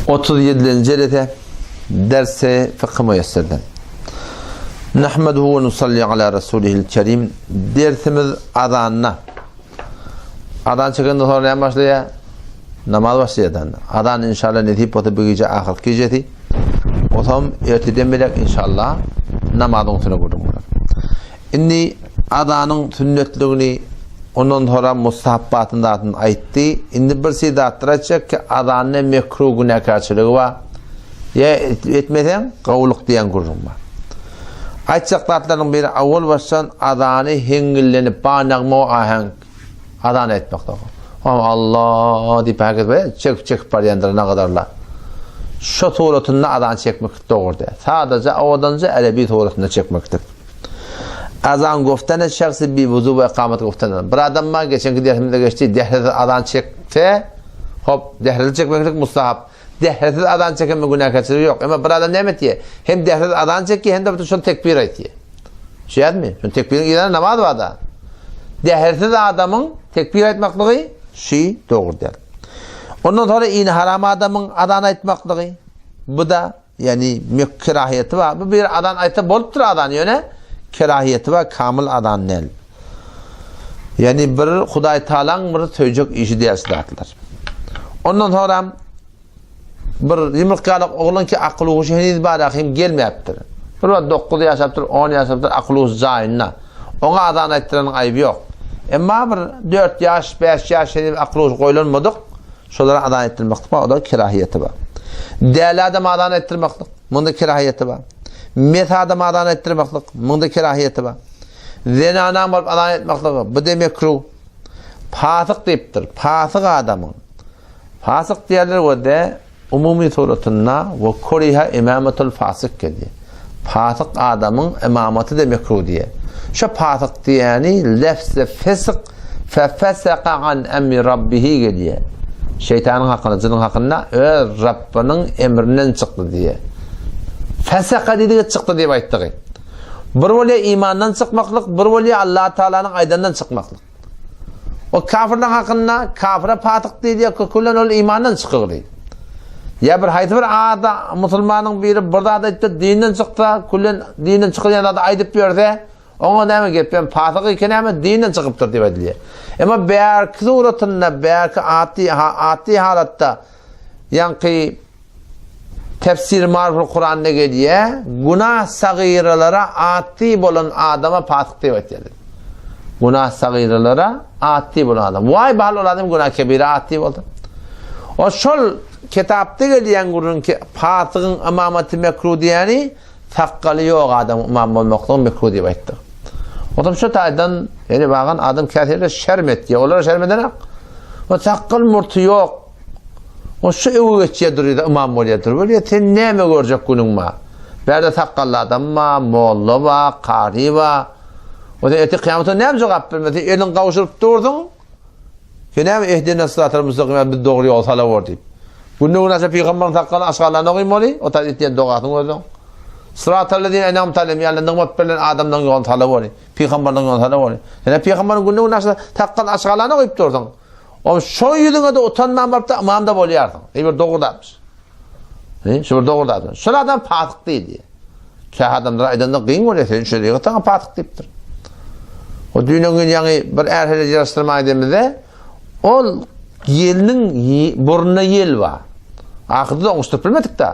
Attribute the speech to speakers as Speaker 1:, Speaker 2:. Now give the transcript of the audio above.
Speaker 1: 37-nji jelese Dersi Fykhy Müýesserden. Nahmeduhu we nusalli ala rasulihil kerim. Dersimiz azanda. Azan çekenden soňra näme başlaýar? Namaz başlaýar. Azan inşallah nesip bolsa bu gije ahyrky gijesi. Osam erteden bilek inşallah namazyň üstüne gürrüň bolar. Indi azanyň sünnetligini ondan sonra mustahapbatyny zatyny aýtdy. Indi bir şey zatlar aýtjak ki azanda mekruh günäkärçiligi bar. Ýa etmeseň gowulyk diýen gürrüň bar. Aýtjak zatlaryň biri awal başdan azany heňňillenip ba nagma we aheňk azan aýtmak dogry. Allah diýip herkes böyle çekip çekip barýandyr nagadarla. Şo suratynda azan çekmek dogry däl. Sadaja owadanja erebi suratynda çekmekdir. Azan goftene şahsy bi wuzu we ikamet goftene. Bir adam bar geçenki dersimizde geçdi dehresiz azan çekse hop dehresiz çekmeklik mustahap. Dehresiz azan çekenme günäkärçiligi ýok. Emma bir adam näme etýär? Hem dehresiz azan çekýär, hem-de bütün şol tekbir aýtýar. Şeýdmi? Şol tekbiriň yzyna namaz bar-da. Dehresiz adamyň tekbir aýtmaklygy şi dogry däl. Ondan sonra ini haram adamyň azan aýtmaklygy bu da ýani kerahiýeti bar. Bu bir azan aýtsa bolupdyr azan ýöne kerahiýeti bar, kamyl azan däl. Ýani bir Hudaý Taalaň bir söýjek işi däl şu zatlar. Ondan sonra bir ýumruk ýaly oglan ki akyl huşy heniz bar hem gelmäpdir. Bir wagt 9 ýaşapdyr, 10 ýaşapdyr, akyl huşy jaýynda. Oňa azan aýtdyranyň aýby ýok. Emma bir 4 ýaş, 5 ýaş heniz akyl huşy goýlanmadyk, şolara azan aýtdyrmaklyk bar, o da kerahiýeti bar. Däli adam azan aýtdyrmaklyk, munda kerahiýeti bar. Mes adam azan aýtdyrmaklyk, munda kerahiýeti bar. Zenanaň baryp azan aýtmaklygy, bu-da mekruh. Pasyk diýipdir, pasyk adamyň. Pasyk diýerler we-de umumy suratynda we kuriha imamatul fasyk gelýär. Pasyk adamyň imamaty-da mekruh diýýär. Şo pasyk diýýäni lefz-i fesk fefeseka an emri rabbihi gelýär. Şeýtanyň hakynda, jynyň hakynda öz Rabbynyň emrinden çykdy diýýär. Feseka diýdigi çykdy diýip aýtdygy. Bir bolýar imandan çykmaklyk, bir bolýar Allah Taalanyň aýdandan çykmaklyk. O kafirleň hakynda kafire patyk diýilýär, kökülen ol imandan çykygly. Ýa bir haýsy bir ada musulmanyň biri bir zat aýtsa dinden çyksa, küllen dinden çykylýan zady aýdyp ýörse, oňa näme gepem pasyk eken näme dinden çykypdyr diýip aýdylýar. Emma bärki suratynda, bärki atdy, atdy halatda ýaňky Tefsir Marful Kuranda gelýär, günah sagyralara atdy bolan adama pasyk diýip aýtýarlar. Günah sagyralara atdy bolan adam. Waý bahal ol adam günah kebire atdy boldy. O şol kitapda gelýän gürrüň ki pasygyň imamaty mekruh diýeni sakgaly ýok adam imam bolmaklygy mekruh diýip aýtdy. Otam şu taýdan ýani bagan adam käsirde şerm etýär. Olara şerm edenak. O sakgal murty ýok. O şu öwü geçýär durýar, ymam bolýar dur. Bolýar, sen näme görjek günüň bar? Bärde sakgally adam bar, molla bar, kary bar. O sen ertir kyýamatda näme jogap bermeli? Sen eliňi gowşuryp durduň. Sen näme ehdine sıratal müstakim biz dogry ýol salawor diýip. Günde gün aşa pygamberiň sakgalyny aşgarlan ogym boly, o taý etýän dogasyny gözleň. Sıratal lezine en'amte aleyhim ýaly nygmat berlen adamlaryň ýoluny salawor. Pygamberleň ýoluny salawor. Sen pygamberiň günde gün aşa sakgalyny aşgarlana goýup durduň. O şo ýüzüňe-de utanman baryp-da ymam-da bolýarsyň. Eý bir dogry zatmyş. He, şu bir dogry zatmyş. Şol adam pasyk diýdi. Kä adamlar aýdanda gyň bolýar, sen şerigat saňa pasyk diýipdir. O düýnen gün ýaňy bir är-heleý ýaraşdyrmaga gidemizde, ol gelniň burnunda ýel bar. Ahyrda oňuşdyryp bilmedik-de.